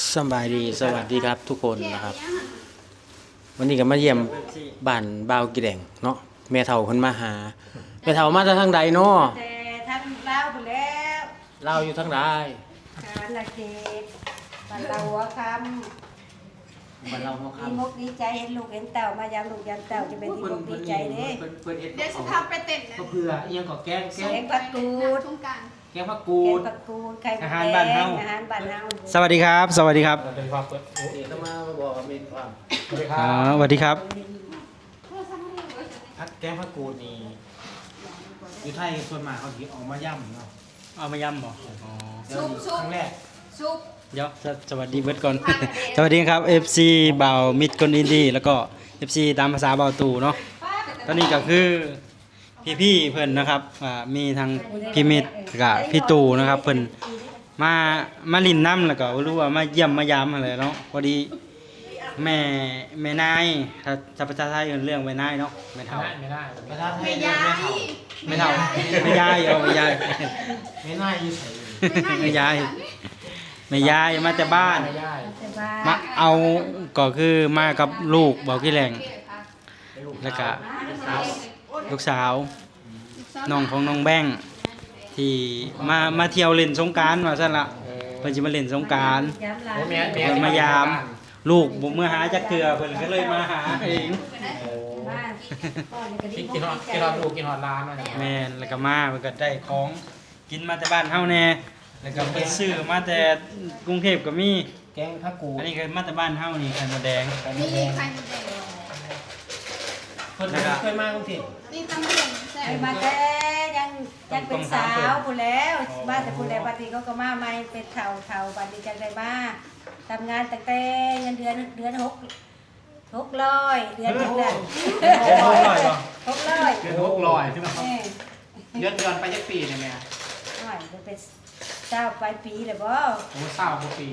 ສະບາຍດີ ສະຫວັດດີຄັບທຸກຄົນນະຄັບ. ວັນນີ້ກໍມາຢ້ຽມບ້ານບ່າວກີແດງເນາະ. ແມ່ເຖົ້າເພິ່ນມາຫາ. ແມ່ເຖົ້າມາແຕ່ທາງໃດເນາະ? ແຕ່ທາງລາວພຸ້ນແຫຼ້ວ. ລາວຢູ່ທາງໃດ? ສະຫວັນນະເຂດ ບ້ານລາວຫົວຄຳ. ບ້ານລາວຫົວຄຳ. ດີອົກດີໃຈເຫັນລູກເຫັນເຕົ້າ ມາຢາມລູກຢາມເຕົ້າ ຈະແມ່ນດີອົກດີໃຈເດ້. ເພິ່ນ ເພິ່ນເຮັດ ດຽວຊິພາໄປເຕັ້ນນະ ເພື່ອອີ່ຫຍັງກໍແກງ ແກງຜັກກູດ ແກງຜັກກູດ ແກງຜັກກູດ ໄຂ່ມົດແດງ ອາຫານບ້ານເຮົາ. ສະຫວັດດີຄັບ ສະຫວັດດີຄັບ. ເອີ ເດີນທາງເປີດ ໂອ້ ເດີນມາບອກວ່າມີຄວາມ ສະຫວັດດີຄັບ. ອ່າ ສະຫວັດດີຄັບ. ຜັກ ແກງຜັກກູດນີ້ ຢູ່ໄທສ່ວນມາກເຂົາຊິເອົາມາຢຳເນາະ. ເອົາມາຢຳບໍ່? ອໍ ຊຸບ ຊຸບ ຄັ້ງແລກ ຊຸບ. ດຽວ ສະ ສະຫວັດດີເບິດກ່ອນ. ສະຫວັດດີຄັບ ເອັຟຊີ ບ່າວມິດຄົນອິນດີ ແລ້ວກໍ ເອັຟຊີ ຕາມພາສາບ່າວຕູເນາະ. ຕອນນີ້ກໍຄື ພີ່ໆເພິ່ນນະຄັບ ອ່າ ມີທັງພີ່ມິດກັບພີ່ຕູນະຄັບ ເພິ່ນມາ ມາຫຼິ້ນນຳ ແລ້ວກໍບໍ່ຮູ້ວ່າມາຢ້ຽມມາຢາມຫັ້ນແຫຼະເນາະ. ພໍດີແມ່ ແມ່ນາຍ ຖ້າ ຖ້າພາສາໄທເອີ້ນເລື່ອງແມ່ນາຍເນາະ ແມ່ເຖົ້າ ແມ່ນາຍ ພາສາໄທເອີ້ນແມ່ເຖົ້າ ແມ່ເຖົ້າ ແມ່ຍາຍ ເອີ ແມ່ຍາຍ ແມ່ນາຍຢູ່ໃສ? ແມ່ຍາຍ ແມ່ຍາຍມາແຕ່ບ້ານ ແມ່ຍາຍ ມາເອົາ ກໍຄືມາກັບລູກ ເບົາຂີ້ແຫຼງ ແລ້ວກະລູກສາວ ລູກສາວ ອືມ ນ້ອງຂອງນ້ອງແບງ ທີ່ມາ ມາທ່ຽວຫຼິ້ນສົງການວ່າຊັ້ນລະ. ເອີ ເພິ່ນຊິມາຫຼິ້ນສົງການ ໂອ້ ແມ່ນໆ ເພິ່ນມາຢາມ ລູກບໍ່ເມືອຫາຈັກເທື່ອ ເພິ່ນກໍເລີຍມາຫາເອງ. ໂອ້ ມາ ຄິດ ຄິດຮອດ ຄິດຮອດລູກ ຄິດຮອດຫຼານວ່າຊັ້ນ. ແມ່ນ ແລ້ວກໍມາ ເພິ່ນກໍໄດ້ຂອງ ກິນມາແຕ່ບ້ານເຮົາແດ່ ແລ້ວກໍໄປຊື້ມາແຕ່ກຸງເທບກໍມີ ແກງຜັກກູດ. ອັນນີ້ກໍມາແຕ່ບ້ານເຮົານີ້ ໄຂ່ມົດແດງ ໄຂ່ມົດແດງ ມີໄຂ່ມົດແດງ. ເພິ່ນເຄີຍມາກຸງເທບ? ນີ້ຕຳເພິ່ນແຊບ ເຄີຍມາແຕ່ຍັງ ຍັງເປັນສາວພຸ້ນແຫຼ້ວ. ອໍ ມາແຕ່ພຸ້ນແຫຼ້ວ ບັດນີ້ເຂົາກໍມາໃໝ່ເປັນເຖົ້າ ເຖົ້າ ບັດນີ້ຈັ່ງໄດ້ມາທຳງານຕັ້ງແຕ່ເງິນເດືອນ ເດືອນຫົກ ຫົກຮ້ອຍ ເດືອນ ເອີ ເທົ່ານັ້ນ. ຫົກຮ້ອຍບໍ່? ຫົກຮ້ອຍ ເດືອນຫົກຮ້ອຍ ເອີ ເດືອນ ຍ້ອນໄປຈັກປີແດ່ແມ່? ໂອ້ຍ ມັນເປັນຊາວປາຍປີແລ້ວບໍ? ໂອ້ ຊາວກວ່າປີ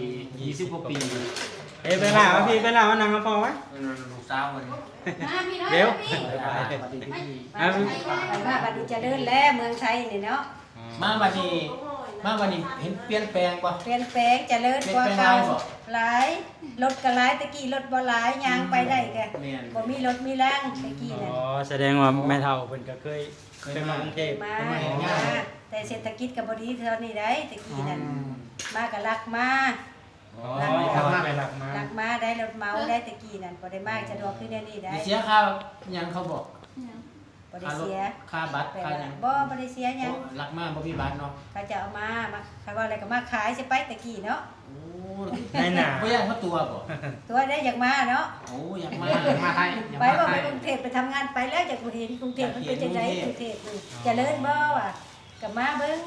ຊາວກວ່າປີ ຊາວກວ່າປີ. ເອີ ໄປລາວ ມາພີ້ ໄປລາວ ມານັ່ງກັບພໍ່ໄວ້. ເອີ ລູກສາວມັນ ມາພີ່ນ້ອງ ເດວ ມາ ມາ ມາ ມາບັດນີ້ຈະເລີນແລ້ວ ເມືອງໄທນີ້ເນາະ. ມາບັດນີ້ ມາບັດນີ້ເຫັນປ່ຽນແປງບໍ່? ປ່ຽນແປງ ຈະເລີນກວ່າເກົ່າ. ປ່ຽນແປງຫຼາຍບໍ່? ຫຼາຍ ລົດກໍຫຼາຍ ແຕ່ກີ້ລົດບໍ່ຫຼາຍ ຍ່າງໄປໄດ້ກໍ ແມ່ນ ບໍ່ມີລົດມີລາງແຕ່ກີ້ນັ້ນ. ອໍ ສະແດງວ່າແມ່ເຖົ້າເພິ່ນກໍເຄີຍ ເຄີຍມາກຸງເທບ ມາ ເຄີຍມາເຮັດງານ ແຕ່ເສດຖະກິດກໍບໍ່ດີເທົ່ານີ້ໃດ ແຕ່ກີ້ນັ້ນ. ອືມ ມາກໍລັກມາ. ອໍ ລັກມາ ລັກມາ ລັກມາໄດ້ ລົດເໝົາໄດ້ ແຕ່ກີ້ນັ້ນບໍ່ໄດ້ມາສະດວກຄືດຽວນີ້ໄດ. ໄດ້ເສຍຄ່າຫຍັງເຂົາບໍ່? ຫຍັງ? ບໍ່ໄດ້ເສຍ ຄ່າລົດ ຄ່າບັດ ຄ່າຫຍັງ? ບໍ່ ບໍ່ໄດ້ເສຍຫຍັງ. ໂອ້ ລັກມາບໍ່ມີບັດເນາະ ເຂົາເຈົ້າເອົາມາ ມາ ຄັນວ່າແລ້ວກໍມາຂາຍຊິໄປແຕ່ກີ້ເນາະ. ໂອ້ ນາຍໜ້າ ບໍ່ຢ້ານເຂົາຕົວະບໍ່? ຕົວະໄດ້ ຢາກມາເນາະ. ໂອ້ ຢາກມາ ຢາກມາໄທ ຢາກມາໄທ. ໄປບໍ່? ໄປກຸງເທບ ໄປທຳງານໄປແລ້ວ ຢາກເຫັນກຸງເທບ ມັນເປັນຈັ່ງໃດ ກຸງເທບນີ້ ຈະເລີນບໍ່ວະ? ກໍມາເບິ່ງ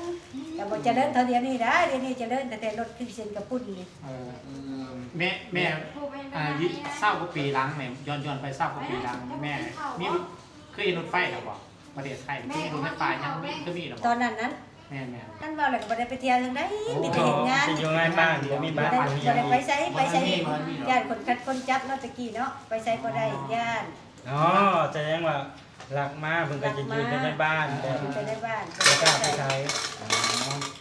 ກໍບໍ່ຈະເລີນເທົ່າດຽວນີ້ດາ ດຽວນີ້ຈະເລີນແຕ່ລົດຂຶ້ນເສັ້ນກະປຸ້ນນີ້. ເອີ ແມ່ ແມ່ ຊາວກວ່າປີຫຼັງນີ້ ຍ້ອນ ຍ້ອນໄປຊາວກວ່າປີຫຼັງ ແມ່ມີ ເຄີຍເຫັນລົດໄຟແລ້ວບໍ່? ປະເທດໄທ ເຄີຍມີລົດໄຟຟ້າຫຍັງ ເຄີຍມີແລ້ວບໍ່? ຕອນນັ້ນນັ້ນ ແມ່ນໆ ຄັນເວົ້າແລ້ວກໍບໍ່ໄດ້ໄປທ່ຽວທາງໃດ ໂອ້ ມີແຕ່ເຮັດງານ ຢູ່ໃນບ້ານ ບໍ່ມີບ້ານ ບໍ່ໄດ້ໄປໃສ ໄປໃສ ຢ້ານຄົນຂັດຄົນຈັບເນາະ ແຕ່ກີ້ເນາະ ໄປໃສບໍ່ໄດ້ ຢ້ານ. ອໍ ສະແດງວ່າ ລັກມາເພິ່ນກໍຈະຢູ່ແຕ່ໃນບ້ານ ແບບ ຢູ່ແຕ່ໃນບ້ານ ບໍ່ກ້າໄປໃສ. ອໍ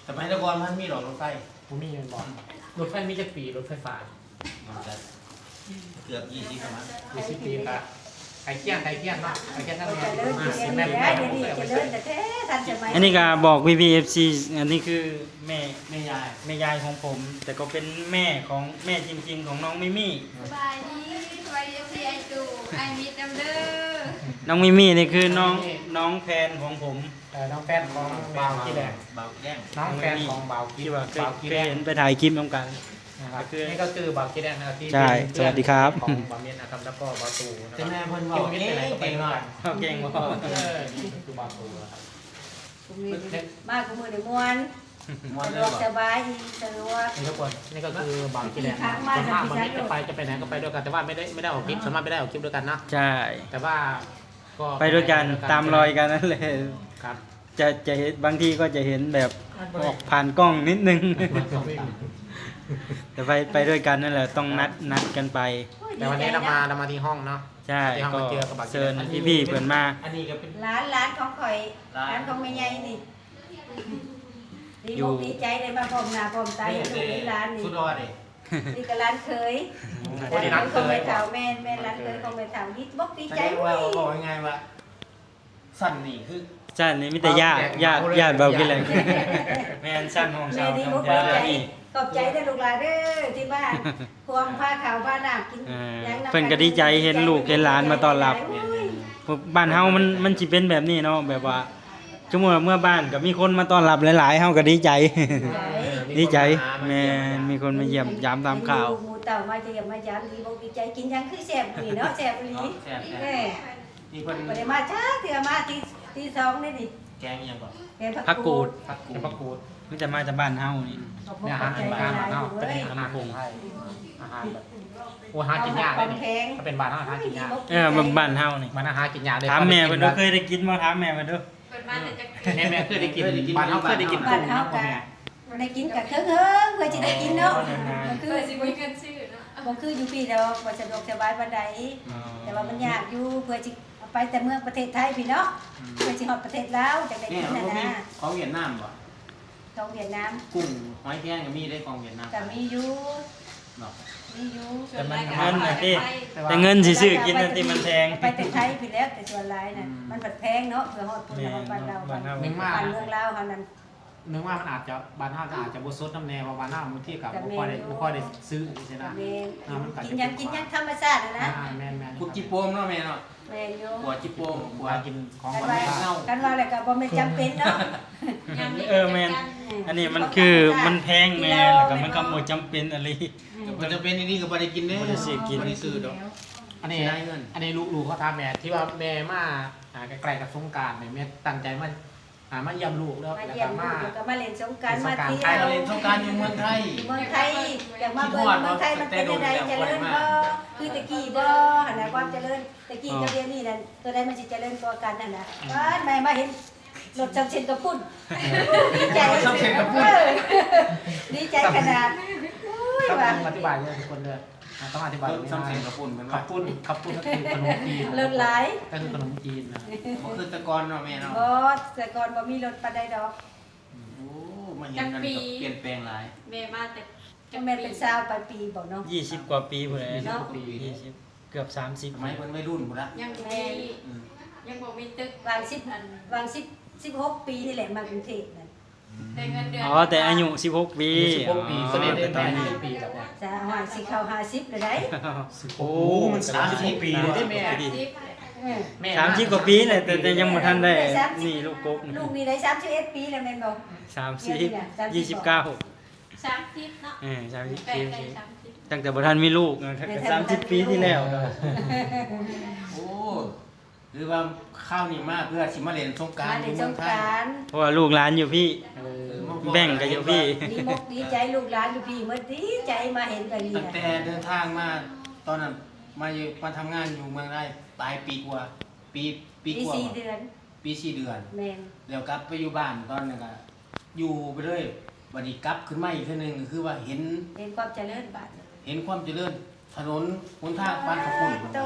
ສະໄໝແຕ່ກ່ອນມັນມີດອກລົດໄຟ ບໍ່ມີແມ່ນບໍ່? ລົດໄຟມີຈັກປີ ລົດໄຟຟ້າ? ເກືອບ ເກືອບ ຊາວ ຊາວປີ ໃກ້ຄຽງ ໃກ້ຄຽງເນາະ ໃກ້ຄຽງກັບແມ່ ຈະເລີນ ຈະເລີນ ດຽວນີ້ຈະເລີນແທ້ໆ ທັນສະໄໝ. ອັນນີ້ກໍບອກພີ່ໆ ເອັຟຊີ ອັນນີ້ຄືແມ່ ແມ່ຍາຍ ແມ່ຍາຍຂອງຜົມ ແຕ່ກໍເປັນແມ່ຂອງ ແມ່ຈິງໆ ຂອງນ້ອງມິມີ. ສະບາຍດີ ສະບາຍດີ ເອັຟຊີ ອ້າຍຕູ້ ອ້າຍມິດນຳເດີ. ນ້ອງມິມີນີ້ຄືນ້ອງ ນ້ອງແຟນຂອງຜົມ ເອີ ນ້ອງແຟນຂອງບ່າວກີແດງ ບ່າວກີແດງ ນ້ອງແຟນຂອງບ່າວກີ ທີ່ວ່າເຄີຍ ບ່າວກີແດງ ເຄີຍເຫັນໄປຖ່າຍຄລິບນຳກັນ. ນີ້ກໍຄືບ່າວກີແດງນະ ທີ່ ໃຊ່ ເປັນເພື່ອນຂອງບ່າວມິດນະຄັບ ແລ້ວກໍບ່າວຕູນະຄັບ. ແຕ່ແມ່ເພິ່ນເວົ້າເກັ່ງເນາະ ເວົ້າເກັ່ງບໍ່? ເອີ ຄືບ່າວຕູນະຄັບ ມາຄູ່ມື້ນີ້ມ່ວນ ມ່ວນເລີຍບໍ່? ສະດວກສະບາຍ ສະດວກ. ນີ້ທຸກຄົນ ນີ້ກໍຄືບ່າວກີແດງ ສ່ວນມາກ ບ່າວມິດຈະໄປ ຈະໄປໄຫນກໍໄປດ້ວຍກັນ ແຕ່ວ່າໄມ່ໄດ້ ໄມ່ໄດ້ອອກຄລິບ ສ່ວນມາກໄມ່ໄດ້ອອກຄລິບດ້ວຍກັນເນາະ. ໃຊ່ ແຕ່ວ່າກໍໄປດ້ວຍກັນ ຕາມລອຍກັນນັ້ນແຫຼະ. ຄັບ ຈະ ຈະເຫັນ ບາງທີກໍຈະເຫັນແບບອອກຜ່ານກ້ອງນິດໜຶ່ງ ແຕ່ໄປ ໄປດ້ວຍກັນນັ້ນແຫຼະ ຕ້ອງນັດ ນັດກັນໄປ. ແຕ່ວັນນີ້ເຮົາມາ ເຮົາມາທີ່ຫ້ອງເນາະ. ໃຊ່ ກໍເຊີນພີ່ໆເພິ່ນມາ. ອັນນີ້ກໍເປັນຫຼານ ຫຼານຂອງຂ້ອຍ ຫຼານຂອງແມ່ໃຫຍ່ນີ້ ດີອົກດີໃຈໄດ້ມາພ້ອມໜ້າພ້ອມຕາເຫັນລູກເຫັນຫຼານນີ້. ສຸດຮອດເດ້ ນີ້ກໍຫຼານເຂີຍ ອືມ ຫຼານເຂີຍຂອງແມ່ເຖົ້າ ແມ່ນ ແມ່ນ ຫຼານເຂີຍຂອງແມ່ເຖົ້າ ດີອົກດີໃຈ ສະແດງວ່າ ເວົ້າງ່າຍໆວ່າ ຊັ້ນນີ້ຄື ຊັ້ນນີ້ມີແຕ່ຍາດ ຍາດ ຍາດເບົາກິນແລງ ແມ່ນ ຊັ້ນຫ້ອງເຊົ່າ ແມ່ດີອົກດີໃຈ ຂອບໃຈເດີລູກຫຼານເດີ ທີ່ມາ ພວມພາເຂົ້າພານ້ຳກິນ ເອີ ຫຍັງນຳ ເພິ່ນກໍດີໃຈເຫັນລູກເຫັນຫຼານມາຕ້ອນຮັບ ໂອ້ຍ ບ້ານເຮົາມັນ ມັນຊິເປັນແບບນີ້ເນາະ ແບບວ່າ ສົມມຸດວ່າເມືອບ້ານກໍມີຄົນມາຕ້ອນຮັບຫຼາຍໆ ເຮົາກໍດີໃຈ ດີໃຈ ແມ່ນ ມີຄົນມາຢ້ຽມຢາມຕາມຂ່າວ ໝູ່ເຕົ້າມາຢ້ຽມມາຢາມ ດີອົກດີໃຈ ກິນຫຍັງຄືແຊບມື້ນີ້ເນາະ ແຊບອີ່ຫຼີ ເນາະ ແຊບໆ ແມ່ ນີ້ເພິ່ນບໍ່ໄດ້ມາຈັກເທື່ອ ມາທີ ທີສອງເດ້ນີ້ ແກງອີ່ຫຍັງເກາະ ແກງຜັກກູດ ຜັກກູດ ແກງຜັກກູດ ມີແຕ່ມາຈາກບ້ານເຮົານີ້ ອືມ ແມ່ນອາຫານ ອາຫານບ້ານເຮົາ ເປັນອາຫານ ອາຫານແບບ ໂອ້ ຫາກິນຍາກເດ້ນີ້ ຖ້າເປັນບ້ານເຮົາຫາກິນຍາກ ເອີ ບ້ານເຮົານີ້ ມັນຫາກິນຍາກເດ້ ຖາມແມ່ເພິ່ນດູ ເຄີຍໄດ້ກິນບໍ່ ຖາມແມ່ເພິ່ນດູ ເພິ່ນມາແຕ່ຈັກປີ ແມ່ ແມ່ເຄີຍໄດ້ກິນ ບ້ານເຮົາເຄີຍໄດ້ກິນ ບ້ານເຮົາກໍ ໄດ້ກິນກະເຄິ່ງເຮີງ ເພື່ອຊິໄດ້ກິນເນາະ ອໍ ມັນຄື ເພື່ອຊິບໍ່ມີເງິນຊື້ເນາະ ບໍ່ຄືຢູ່ພີ້ດອກ ບໍ່ສະດວກສະບາຍປານໃດ ອໍ ແຕ່ວ່າມັນຍາກຢູ່ ເພື່ອຊິໄປແຕ່ເມືອງປະເທດໄທພີ້ເນາະ ອືມ ເພື່ອຊິຮອດປະເທດລາວ ຈັ່ງໄດ້ກິນຫັ້ນນະ ແມ່ ຂອງຫວຽດນາມບໍ່? ຂອງຫວຽດນາມ ກຸ້ງຫອຍແຄງກໍມີເດ້ ຂອງຫວຽດນາມ ກໍມີຢູ່ເນາະ ມີຢູ່ ແຕ່ມັນເງິນນະຕິ ແຕ່ເງິນຊິຊື້ກິນນະຕິ ມັນແພງ ໄປແຕ່ໄທພີ້ແລ້ວ ແຕ່ສ່ວນຫຼາຍນະ ອືມ ມັນພັດແພງເນາະ ເພື່ອຮອດພຸ້ນ ແມ່ນ ຮອດບ້ານລາວ ເນາະ ບ້ານເຮົາ ບ້ານເມືອງລາວເຮົານັ້ນ ໜຶ່ງມາມັນອາດຈະ ບ້ານເຮົາກໍອາດຈະບໍ່ສົດນຳແດ່ ເພາະບ້ານເຮົາບາງທີກໍບໍ່ຄ່ອຍໄດ້ ບໍ່ຄ່ອຍໄດ້ຊື້ຈັ່ງຊີ້ນະ ແມ່ນ ກິນຫຍັງ ກິນຫຍັງທຳມະຊາດຫັ້ນນະ ອ່າ ແມ່ນໆ ຂຸດຈີ່ໂປ່ມເນາະແມ່ເນາະ ແມ່ນຢູ່ ຂົວຈີ່ໂປ່ມ ຂົວກິນຂອງ ຄັນວ່າ ແລ້ວກໍບໍ່ແມ່ນຈຳເປັນເນາະ ເອີ ແມ່ນ ອັນນີ້ມັນຄືມັນແພງແມ່ ແລ້ວກໍມັນກໍບໍ່ຈຳເປັນອີ່ຫຼີ ອືມ ບໍ່ຈຳເປັນອີ່ຫຼີກໍບໍ່ໄດ້ກິນເດ້ ບໍ່ໄດ້ຊື້ກິນ ບໍ່ໄດ້ຊື້ດອກ ອັນນີ້ ເສຍດາຍເງິນ ອັນນີ້ລູກໆເຂົາຖາມແມ່ ທີ່ວ່າແມ່ມາ ອ່າ ໃກ້ໆກັບສົງການນີ້ ແມ່ຕັ້ງໃຈມາ ອ່າ ມາຢ້ຽມລູກແລ້ວ ມາຢ້ຽມລູກ ແລ້ວກໍມາ ແລ້ວກໍມາຫຼິ້ນສົງການ ມາທ່ຽວ ມາຫຼິ້ນສົງການຢູ່ເມືອງໄທ ຢູ່ເມືອງໄທ ຢາກມາເບິ່ງເມືອງໄທມັນເປັນຈັ່ງໃດ ຈະເລີນບໍ່ ຄືແຕ່ກີ້ບໍ່ ຫັ້ນນະ ຄວາມຈະເລີນແຕ່ກີ້ກັບດຽວນີ້ນັ້ນ ຕົວໃດມັນຊິຈະເລີນກວ່າກັນຫັ້ນນະ ປາດ ແມ່ມາເຫັນລົດສາມເສັ້ນກະປຸ້ນ ດີໃຈ ສາມເສັ້ນກະປຸ້ນ ເອີ ດີໃຈຂະໜາດ ໂອ້ຍ ວ່າ ອະທິບາຍເດີທຸກຄົນເດີ ອ່າ ຕ້ອງອະທິບາຍ ລົດສາມເສັ້ນກະປຸ້ນ ເພິ່ນວ່າ ເຂົ້າປຸ້ນ ເຂົ້າປຸ້ນກໍຄືຂະໜົມຈີນ ລົດຫຼາຍ ກໍຄືຂະໜົມຈີນນະ ບໍ່ຄືແຕ່ກ່ອນເນາະແມ່ເນາະ ບໍ່ ແຕ່ກ່ອນບໍ່ມີລົດປານໃດດອກ ອືມ ໂອ້ ມາເຫັນນັ້ນກໍປ່ຽນແປງຫຼາຍ ແມ່ມາແຕ່ ແມ່ເປັນຊາວປາຍປີບໍ່ເນາະ ຊາວ ຊາວກວ່າປີພຸ້ນແຫຼະ ຊາວກວ່າປີ ຊາວ ເກືອບສາມສິບ ສະໄໝເພິ່ນໄວລຸ້ນພຸ້ນລະ ຍັງບໍ່ມີ ແມ່ນ ອືມ ຍັງບໍ່ມີຕຶກ ຫວ່າງສິບ ຫວ່າງສິບ ສິບຫົກປີນີ້ແຫຼະ ມາກຸງເທບນັ້ນ ໄດ້ເງິນເດືອນ ອໍ ແຕ່ອາຍຸສິບຫົກປີ ອາຍຸສິບຫົກປີ ອໍ ຕອນນີ້ ແຕ່ຕອນນີ້ ສິບຫົກປີແລ້ວ ຈະຫາ ຊິເຂົ້າຫ້າສິບແລ້ວໃດ ໂອ້ ໂອ້ ມັນສາມສິບປີແລ້ວເດ້ແມ່ ເອີ ແມ່ ສາມສິບກວ່າປີແຫຼະ ແຕ່ ແຕ່ຍັງບໍ່ທັນໄດ້ ສາມສິບ ນີ້ລູກກົກ ລູກນີ້ໄດ້ສາມສິບເອັດປີແລ້ວແມ່ນບໍ່ ສາມສິບ ດຽວນີ້ນະ ສາມສິບ ຍີ່ສິບເກົ້າ ສາມສິບເນາະ ເອີ ສາມສິບ ໃກ້ໆ ສາມສິບ ຕັ້ງແຕ່ບໍ່ທັນມີລູກ ເອີ ສາມສິບປີທີ່ແລ້ວ ໂອ້ ຫຼືວ່າຄາວນີ້ມາເພື່ອຊິມາຫຼິ້ນສົງການ ມາຫຼິ້ນສົງການ ຢູ່ເມືອງໄທ ເພາະວ່າລູກຫຼານຢູ່ພີ້ ເອີ ແບ່ງກໍຢູ່ພີ້ ດີອົກດີໃຈ ລູກຫຼານຢູ່ພີ້ໝົດ ດີໃຈມາເຫັນແບບນີ້ ຕັ້ງແຕ່ເດີນທາງມາ ຕອນນັ້ນມາຢູ່ ມາທຳງານຢູ່ເມືອງໄທ ຫຼາຍປີກວ່າ ປີ ປີກວ່າ ປີສີ່ເດືອນ ປີສີ່ເດືອນ ແມ່ນ ແລ້ວກັບໄປຢູ່ບ້ານຕອນນັ້ນກໍຢູ່ໄປເລີຍ ບັດນີ້ກັບຂຶ້ນມາອີກເທື່ອໜຶ່ງ ກໍຄືວ່າເຫັນ ເຫັນຄວາມຈະເລີນບາດນີ້ ເຫັນຄວາມຈະເລີນ ຖະໜົນຫົນທາງປານເຂົ້າປຸ້ນ ໂຕ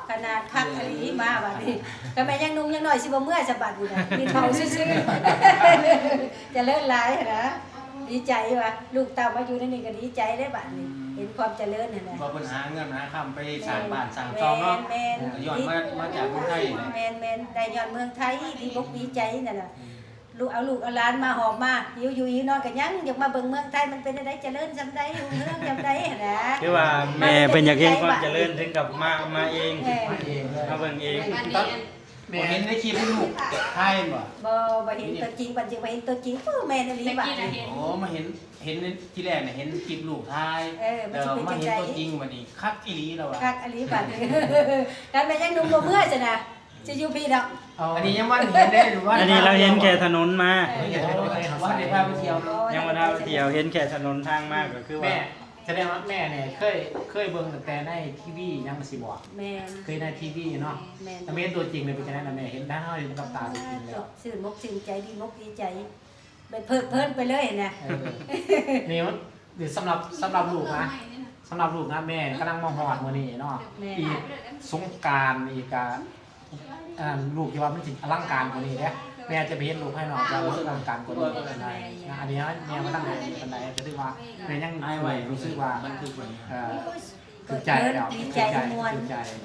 ຂະໜາດຄັກອີ່ຫຼີມາບາດນີ້ ກໍແມ່ນຍັງໜຸ່ມຍັງນ້ອຍຊິບໍ່ເມືອຊະບາດນີ້ນະ ມີເຖົ້າຊື່ໆ ຈະເລີນຫຼາຍຫັ້ນນະ ດີໃຈວ່າລູກເຕົ້າມາຢູ່ໃນນີ້ກໍດີໃຈເດ້ບາດນີ້ ອືມ ເຫັນຄວາມຈະເລີນຫັ້ນນະ ວ່າເພິ່ນຫາເງິນຫາຄຳໄປສ້າງບ້ານສ້າງຊ່ອງເນາະ ແມ່ນ ກໍຍ້ອນມາ ມາຈາກເມືອງໄທນີ້ແຫຼະ ແມ່ນໆ ໄດ້ຍ້ອນເມືອງໄທ ດີອົກດີໃຈນັ້ນນະ ອືມ ລູກ ເອົາລູກເອົາຫຼານມາຫອບມາ ຫິວຢູ່ຫິວນອນກໍຍັງຢາກມາເບິ່ງເມືອງໄທ ມັນເປັນຈັ່ງໃດ ຈະເລີນສ່ຳໃດ ຮຸ່ງເຮືອງສ່ຳໃດຫັ້ນນະ ຄືວ່າແມ່ເພິ່ນຢາກເຫັນຄວາມຈະເລີນ ເຖິງກັບມາ ມາເອງ ແມ່ ມາເບິ່ງເອງ ອັນນີ້ ບໍ່ເຫັນໃນຄລິບລູກຖ່າຍບໍ່? ບໍ່ ບໍ່ເຫັນຕົວຈິງ ບັດຈິງມາເຫັນຕົວຈິງ ໂອ້ ແມ່ນອີ່ຫຼີວ່າ ໂອ້ ມາເຫັນ ເຫັນທີແລກນະ ເຫັນຄລິບລູກຖ່າຍ ເອີ ແລ້ວມາເຫັນຕົວຈິງບັດນີ້ ຄັກອີ່ຫຼີແລ້ວວ່າ ຄັກອີ່ຫຼີບັດນີ້ ຄັນແມ່ນຍັງໜຸ່ມບໍ່ເມືອຊັ້ນນະ ຊິຢູ່ພີ້ດອກ ອໍ ອັນນີ້ຍັງບໍ່ເຫັນເດ້ ອັນນີ້ລາວເຫັນແຄ່ຖະໜົນມາ ເອີ ບໍ່ໄດ້ພາໄປທ່ຽວເນາະ ຍັງບໍ່ໄດ້ພາໄປທ່ຽວ ເຫັນແຄ່ຖະໜົນທາງມາ ກໍຄືວ່າ ແມ່ ສະແດງວ່າແມ່ນີ້ເຄີຍ ເຄີຍເບິ່ງຕັ້ງແຕ່ໃນທີວີຫຍັງຊີ້ບໍ່? ແມ່ນ ເຄີຍໃນທີວີເນາະ ແມ່ນ ແຕ່ມາເຫັນຕົວຈິງນີ້ເປັນຈັ່ງໃດນະແມ່? ເຫັນ ເຮົາເຫັນກັບຕາຕົວຈິງແລ້ວ ຊື່ນອົກຊື່ນໃຈ ດີອົກດີໃຈ ແບບເພີດເພີນໄປເລີຍຫັ້ນນະ ເອີ ນີ້ມັນ ນີ້ສຳລັບ ສຳລັບລູກນະ ສຳລັບລູກນະ ແມ່ກຳລັງມາຮອດມື້ນີ້ເນາະ ແມ່ນ ອີກສົງການນີ້ກະ ອັນນັ້ນ ລູກຄິດວ່າມັນຊິອະລັງການກວ່ານີ້ເດ້ ແມ່ຈະໄປເຮັດລູກພາຍນອກ ແຕ່ວ່າເລື່ອງການກົດໝາຍປານໃດນະ ອັນນີ້ແມ່ບໍ່ທັນໄດ້ປານໃດ ກໍຖືວ່າແມ່ຍັງຮູ້ສຶກວ່າ ເອີ ຖືກໃຈແລ້ວ ດີໃຈ ມ່ວນ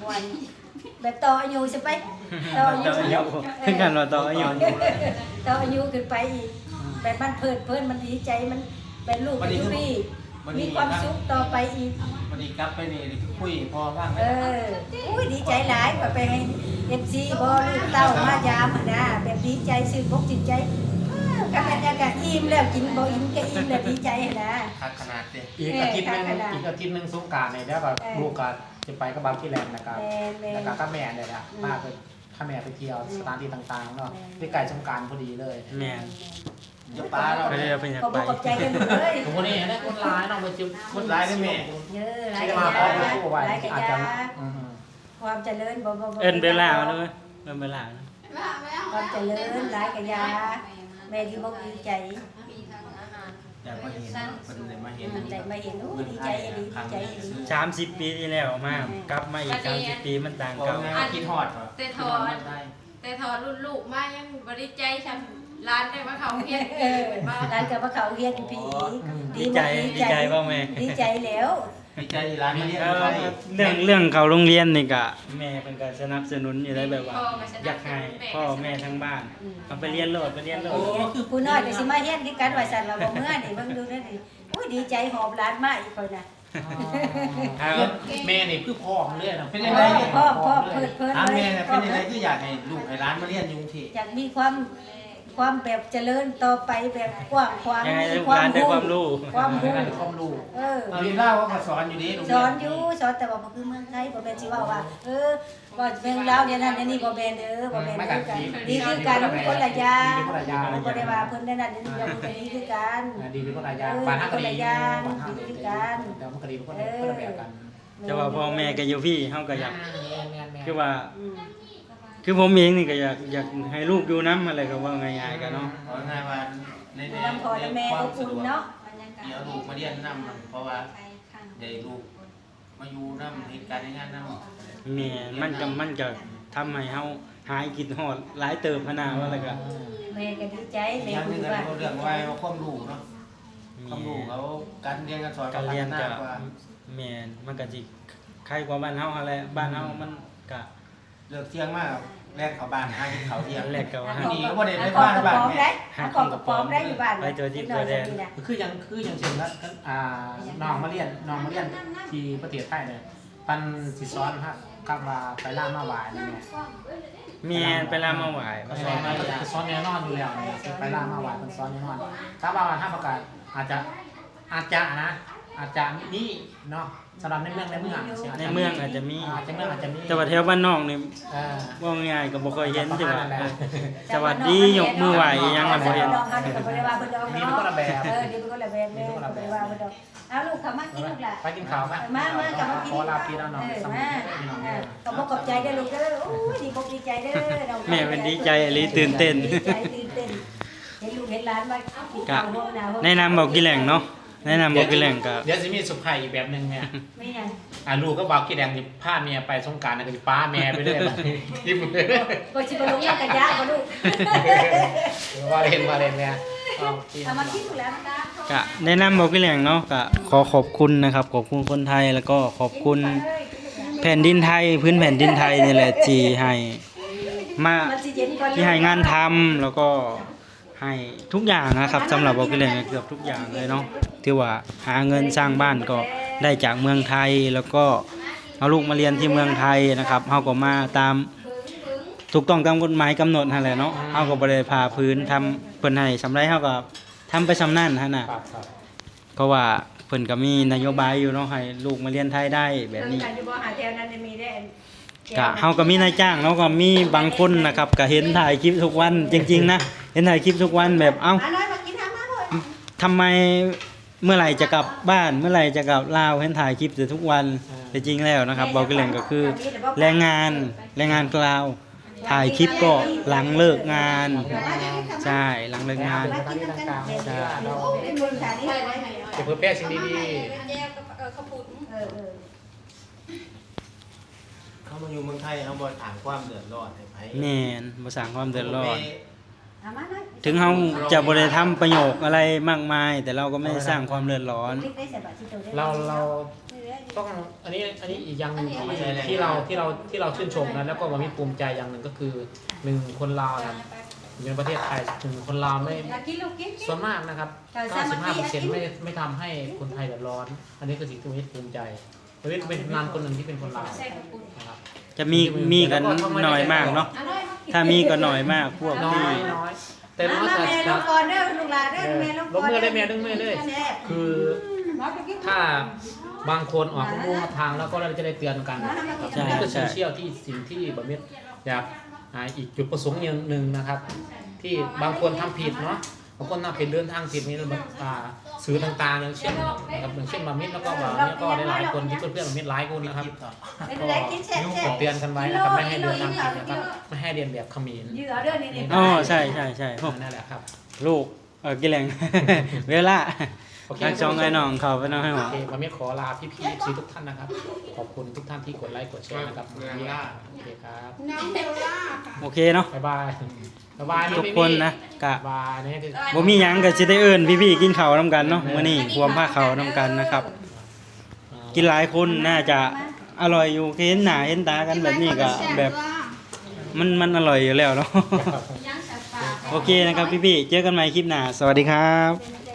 ມ່ວນ ແບບຕໍ່ອາຍຸຊິໄປ ຕໍ່ອາຍຸ ຕໍ່ອາຍຸ ເອີ ເຖິງຂັ້ນວ່າຕໍ່ອາຍຸ ຕໍ່ອາຍຸຂຶ້ນໄປອີກ ແບບມັນເພີດເພີນ ມັນດີໃຈ ມັນແບບລູກໄປຢູ່ພີ້ ມີຄວາມສຸກຕໍ່ໄປອີກ ບັດນີ້ກັບໄປນີ້ ໄດ້ຄຸຍໃຫ້ພໍ່ຟັງ ເອີ ໂອ້ຍ ດີໃຈຫຼາຍ ຂ້ອຍໄປໃຫ້ເອັຟຊີບໍ ລູກເຕົ້າມາຢາມຫັ້ນນະ ແບບດີໃຈ ຊື່ອົກຊື່ໃຈ ເອີ ຄັນແມ່ນຫຍັງກະອີ່ມແລ້ວ ກິນບໍ່ອີ່ມກະອີ່ມແລ້ວ ດີໃຈຫັ້ນນະ ຄັກຂະໜາດເດ. ອີກອາທິດໜຶ່ງ ເອີ ຄັກຂະໜາດ ອີກອາທິດໜຶ່ງສົງການນີ້ ແລ້ວກໍ ເອີ ລູກກໍຈະໄປກັບບ່າວກິແລັງ ແລ້ວກໍ ແມ່ນໆ ແລ້ວກໍກັບແມ່ນີ້ແຫຼະ ອືມ ພາເພິ່ນ ພາແມ່ໄປທ່ຽວ ອືມ ສະຖານທີ່ຕ່າງໆເນາະ ແມ່ນໆ ໃກ້ໆສົງການພໍດີເລີຍ ແມ່ນໆ ຈະປາເຮົາ ເພິ່ນໄດ້ໄປຢາກໄປ ຂອບອົກຂອບໃຈເພິ່ນເລີຍ ໂອ້ ນີ້ນະ ຄົນຫຼາຍເນາະ ເພິ່ນຊິ ຄົນຫຼາຍເດ້ແມ່ ເອີ ຫຼາຍກະຢາ ຫຼາຍກະຢາ ອືມ ຄວາມຈະເລີນ ບໍ່ ບໍ່ ບໍ່ ເອີ້ນເບລລາເດີ ເອີ້ນເບລລາ ຄວາມຈະເລີນ ຫຼາຍກະຢາ ແມ່ດີອົກດີໃຈ ຢາກມາເຫັນ ເພິ່ນໄດ້ມາເຫັນ ອືມ ໄດ້ມາເຫັນ ໂອ້ ດີໃຈອີ່ຫຼີ ດີໃຈອີ່ຫຼີ ສາມສິບປີທີ່ແລ້ວມາ ອືມ ກັບມາອີກສາມສິບປີ ມັນຕ່າງເກົ່າ ຄິດຮອດ ແຕ່ເຖົ້າ ແຕ່ເຖົ້າລຸ້ນລູກມາຍັງບໍ່ດີໃຈຊ່ຳຫຼານໄດ້ມາເຂົ້າໂຮງຮຽນ ເອີ ຫຼານກໍມາເຂົ້າໂຮງຮຽນຢູ່ພີ້ອີກ ດີໃຈ ດີໃຈບໍ່ແມ່ ດີໃຈແລ້ວ ດີໃຈທີ່ຫຼານມາຮຽນຢູ່ໄທ ເອີ ເລື່ອງ ເລື່ອງເຂົ້າໂຮງຮຽນນີ້ກະ ແມ່ເພິ່ນກະສະໜັບສະໜູນຢູ່ໄດ໋ ແບບວ່າ ຢາກໃຫ້ພໍ່ແມ່ທາງບ້ານ ອືມ ເອົາໄປຮຽນໂລດ ໄປຮຽນໂລດ ຜູ້ນ້ອຍກໍຊິມາຮຽນຄືກັນວ່າຊັ້ນ ວ່າບໍ່ເມືອນີ້ ເບິ່ງດູເດີນີ້ ໂອ້ຍ ດີໃຈຫອບຫຼານມາອີກຂ້ອຍນະ ອໍ ແມ່ນີ້ຄືພ້ອມເລີຍນະ ເປັນຈັ່ງໃດ ພ້ອມ ພ້ອມ ເພີດເພີນ ຖາມແມ່ນະ ເປັນຈັ່ງໃດຄືຢາກໃຫ້ລູກໃຫ້ຫຼານມາຮຽນຢູ່ກຸງເທບ ຢາກມີຄວາມ ຄວາມແບບຈະເລີນຕໍ່ໄປແບບກວ້າງຂວາງ ໃຫ້ລູກຫຼານໄດ້ຄວາມຮູ້ ຄວາມຮູ້ ໃຫ້ໄດ້ຄວາມຮູ້ ເອີ ຢູ່ລາວເຂົາກໍສອນຢູ່ເດ ສອນຢູ່ ສອນ ແຕ່ວ່າບໍ່ຄືເມືອງໄທ ບໍ່ແມ່ນຊິເວົ້າວ່າ ເອີ ວ່າເມືອງລາວແນວນັ້ນແນວນີ້ ບໍ່ແມ່ນເດີ ບໍ່ແມ່ນເດີ ກໍດີຄືກັນ ຄົນລະຢ່າງ ບໍ່ໄດ້ວ່າເພິ່ນແນວນັ້ນແນວນີ້ ກໍດີຄືກັນ ດີເປັນຄົນລະຢ່າງ ເອີ ບ້ານເຮົາກໍດີ ຄົນລະຢ່າງ ບ້ານເຮົາກໍດີຄືກັນ ແຕ່ວ່າມັນກໍດີເປັນຄົນ ເອີ ຄົນລະແບບກັນ ແຕ່ວ່າພໍ່ແມ່ກໍຢູ່ພີ້ ເຮົາກໍຢາກ ຄືວ່າ ອືມ ຄືຜົມເອງນີ້ກໍຢາກ ຢາກໃຫ້ລູກຢູ່ນຳຫັ້ນແຫຼະ ກໍເວົ້າງ່າຍໆ ກໍເນາະ ເວົ້າງ່າຍວ່າໃນ ຢູ່ນຳພໍ່ນຳແມ່ ໃນຄວາມສະດວກ ອົບອຸ່ນເນາະ ທີ່ເອົາລູກມາຮຽນນຳ ເພາະວ່າໄດ້ລູກມາຢູ່ນຳ ເຮັດການເຮັດງານນຳ ແມ່ນ ມັນກໍ ມັນກໍທຳໃຫ້ເຮົາຫາຍຄິດຮອດຫຼາຍເຕີບຫັ້ນນະ ວ່າແລ້ວກໍ ແມ່ກໍດີໃຈ ແມ່ ອີກຢ່າງໜຶ່ງກໍເລື່ອງວ່າຄວາມຮູ້ເນາະ ຄວາມຮູ້ເຂົາ ການຮຽນການສອນ ການຮຽນກໍ ແມ່ນ ມັນກໍຊິໄຄກວ່າບ້ານເຮົາຫັ້ນແຫຼະ ບ້ານເຮົາມັນກໍ ເລີກທ່ຽງມາແລ່ນເຂົ້າບ້ານຫາກິນເຂົ້າທ່ຽງ ແລ່ນເຂົ້າ ດີກໍບໍ່ໄດ້ໄປບ້ານ ບ້ານແມ່ ຫາຂອງກະປອມໄດ້ຢູ່ບ້ານ ໄປທົ່ວທິດທົ່ວແດນ ຄືຫຍັງ ຄືຫຍັງເຊັ່ນ ອ່າ ນ້ອງມາຮຽນ ນ້ອງມາຮຽນທີ່ປະເທດໄທນີ້ ເພິ່ນຊິສອນຄຳວ່າໄປລາມາໄຫວ້ນີ້ແມ່ ແມ່ນ ໄປລາມາໄຫວ້ ໄປສອນ ໄປສອນແນ່ນອນຢູ່ແລ້ວ ໄປລາມາໄຫວ້ ເພິ່ນສອນແນ່ນອນ ຖ້າວ່າທາງປະກາດອາດຈະ ອາດຈະນະ ອາດຈະມີເນາະ ສຳລັບໃນເມືອງ ໃນເມືອງ ໃນເມືອງອາດຈະມີ ອາດຈະ ເມືອງອາດຈະມີ ແຕ່ວ່າແຖວບ້ານນອກນີ້ ເອີ ເວົ້າງ່າຍໆກໍບໍ່ຄ່ອຍເຫັນ ທີ່ວ່າ ເອີ ສະຫວັດດີ ຍົກມືໄຫວ້ອີ່ຫຍັງນະ ບໍ່ເຫັນ ບ້ານນອກເຮົານີ້ກໍບໍ່ໄດ້ວ່າເພິ່ນດອກເນາະ ມີຄົນລະແບບ ເອີ ມີຄົນລະແບບ ບໍ່ໄດ້ວ່າເພິ່ນດອກ ເອົາລູກເຂົ້າມາກິນລູກຫຼານ ໄປກິນເຂົ້າມາ ເອີ ມາ ມາ ເຂົ້າມາກິນ ຂໍລາພີ່ລານ້ອງ ເອີ ສຳລັບ ມາ ພີ່ນ້ອງເດີ ກໍບໍ່ຂອບໃຈເດີລູກເດີ ໂອ້ຍ ດີອົກດີໃຈເດີ ແມ່ເພິ່ນດີໃຈອີ່ຫຼີ ຕື່ນເຕັ້ນ ດີໃຈຕື່ນເຕັ້ນ ເຫັນລູກເຫັນຫຼານມາກິນເຂົ້າຮ່ວມໜ້າຮ່ວມຕາ ແນະນຳເບົາກີ່ແຫຼງເນາະ ແນະນຳເບົາກີ່ແຫຼງກໍ ດຽວຊິມີເຊີໄພຣສ໌ອີກແບບໜຶ່ງແມ່ ມີຫຍັງ? ອ່າ ລູກກັບບ່າວກີ່ແດງຊິພາເມຍໄປສົງການ ແລ້ວກໍຊິປາແມ່ໄປເລີຍ ບາດນີ້ ກໍຊິໄປລົງນຳກັນຍາກບໍ່ລູກ? ວ່າຫຼິ້ນ ວ່າຫຼິ້ນແມ່ ເອົາມາກິນແລ້ວ ກະແນະນຳເບົາກີ່ແຫຼງເນາະ ກະຂໍຂອບຄຸນນະຄັບ ຂອບຄຸນຄົນໄທ ແລ້ວກໍຂອບຄຸນແຜ່ນດິນໄທ ພື້ນແຜ່ນດິນໄທນີ້ແຫຼະ ທີ່ໃຫ້ມາ ທີ່ໃຫ້ງານທຳ ແລ້ວກໍ ໃຫ້ທຸກຢ່າງນະຄັບ ສຳລັບເບົາກີ່ແຫຼງເກືອບທຸກຢ່າງເລີຍເນາະ ຖືວ່າຫາເງິນສ້າງບ້ານກໍໄດ້ຈາກເມືອງໄທ ແລ້ວກໍເອົາລູກມາຮຽນທີ່ເມືອງໄທນະຄັບ ເຮົາກໍມາຕາມ ຖືກຕ້ອງຕາມກົດໝາຍກຳນົດຫັ້ນແຫຼະເນາະ ເຮົາກໍບໍ່ໄດ້ຝ່າຝືນ ທຳເພິ່ນໃຫ້ສ່ຳໃດເຮົາກໍທຳໄປສ່ຳນັ້ນຫັ້ນນະ ເພາະວ່າເພິ່ນກໍມີນະໂຍບາຍຢູ່ເນາະ ໃຫ້ລູກມາຮຽນໄທໄດ້ແບບນີ້ ເພິ່ນກໍຢູ່ບໍ່ຫາແຖວນັ້ນມີແດ່ ກະເຮົາກໍມີນາຍຈ້າງເນາະ ກໍມີບາງຄົນນະຄັບ ກະເຫັນຖ່າຍຄລິບທຸກວັນ ຈິງໆ ນະ ເຫັນຖ່າຍຄລິບທຸກວັນ ແບບ ເອົ້າ ມານ້ອຍ ມາກິນ ຫາມາໂລດ ທຳໄມ ເມື່ອໃດຈະກັບບ້ານ ເມື່ອໃດຈະກັບລາວ ເຫັນຖ່າຍຄລິບແຕ່ທຸກວັນ ເອີ ແຕ່ຈິງແລ້ວນະຄັບ ເວົ້າກັນເລື່ອງກໍຄືແຮງງານ ແຮງງານລາວ ຖ່າຍຄລິບກໍຫຼັງເລີກງານ ໃຊ່ ຫຼັງເລີກງານ ມາກິນນຳກັນ ໃຊ່ ຈະເຜີແຜ່ສິ່ງດີໆ ແຈ່ວກັບ ເອີ ເຂົ້າປຸ້ນ ເອີ ເອີ ເຮົາມາຢູ່ເມືອງໄທ ເຮົາບໍ່ສ້າງຄວາມເດືອດຮ້ອນໃຫ້ໃຜ ແມ່ນ ບໍ່ສ້າງຄວາມເດືອດຮ້ອນ ເຮົາບໍ່ໄປ ເຖິງເຮົາຈະບໍ່ໄດ້ທຳປະໂຫຍກອະໄລມາກມາຍ ແຕ່ເຮົາກໍບໍ່ໄດ້ສ້າງຄວາມເດືອດຮ້ອນ. ເຮົາ ເຮົາຕ້ອງ ອັນນີ້ ອັນນີ້ອີກຢ່າງໜຶ່ງທີ່ເຮົາ ທີ່ເຮົາ ທີ່ເຮົາຊື່ນຊົມນະ ແລ້ວກໍບໍ່ມີພູມໃຈຢ່າງໜຶ່ງກໍຄື ໜຶ່ງ ຄົນລາວນະ ຢູ່ໃນປະເທດໄທ ໜຶ່ງ ຄົນລາວໄມ່ ສ່ວນມາກນະຄັບ ເກົ້າສິບຫ້າເປີເຊັນ ໄມ່ ໄມ່ທຳໃຫ້ຄົນໄທເດືອດຮ້ອນ. ອັນນີ້ຄືສິ່ງທີ່ເຮັດພູມໃຈ. ປະວິດເປັນນານຄົນໜຶ່ງທີ່ເປັນຄົນລາວນະຄັບ ຈະມີ ມີກັນໜ້ອຍມາກເນາະ ຖ້າມີກໍໜ້ອຍມາກ ພວກທີ່ ແຕ່ວ່າ ມາ ມາ ແມ່ລົງກ່ອນເດີລູກຫຼານເດີ ແມ່ລົງກ່ອນເດີ ລົງມືເລີຍແມ່ ລົງມືເລີຍ ຄື ຖ້າບາງຄົນອອກຮູ້ທາງແລ້ວກໍຈະໄດ້ເຕືອນກັນນະຄັບ ໃຊ່ ໃຊ່ ນີ້ຄືໂຊຊຽວທີ່ ສິ່ງທີ່ບໍ່ເມັດຢາກ ອ່າ ອີກຈຸດປະສົງຢ່າງໜຶ່ງນະຄັບ ທີ່ບາງຄົນທຳຜິດເນາະ ບາງຄົນນຳໄປເດີນທາງຜິດນີ້ ແລ້ວມັນ ອ່າ ສື່ຕ່າງໆ ຢ່າງເຊັ່ນນະຄັບ ຢ່າງເຊັ່ນ ບາເມັດ ແລ້ວກໍບາເມັດ ແລ້ວກໍຫຼາຍໆຄົນທີ່ເພື່ອນໆ ບາເມັດຫຼາຍຄົນນະຄັບ ກໍເຕືອນກັນໄວ້ນະຄັບ ໄມ່ໃຫ້ເດີນທາງຜິດນະຄັບ ໄມ່ໃຫ້ລຽນແບບຂະເໝນ. ອໍ ໃຊ່ໆໆໆ ໂອ້ ນັ້ນແຫຼະຄັບ ລູກ ເອີ ກິແຫຼງ ເວລາ ໂອເຄ ທັງສອງອ້າຍນ້ອງເຂົ້າໄປນຳໃຫ້ ໂອເຄ ບາເມັດຂໍລາພີ່ໆ ເອັຟຊີ ທຸກທ່ານນະຄັບ ຂອບຄຸນທຸກທ່ານທີ່ກົດໄລກົດແຊນະຄັບ ໂອເຄຄັບ ນ້ອງເວລາ ໂອເຄເນາະ ບາຍບາຍ. ທຸກຄົນນະ ກະບໍ່ມີຫຍັງ ກະຊິໄດ້ເອີ້ນພີ່ໆກິນເຂົ້ານຳກັນເນາະ ມື້ນີ້ຮ່ວມພາເຂົ້ານຳກັນນະຄັບ ກິນຫຼາຍຄົນໜ້າຈະອະລ່ອຍຢູ່ ເຫັນໜ້າເຫັນຕາກັນແບບນີ້ກະແບບ ມັນ ມັນອະລ່ອຍຢູ່ແລ້ວເນາະ ໂອເຄນະຄັບພີ່ໆ ເຈີກັນໃໝ່ຄລິບໜ້າ ສະຫວັດດີຄັບ.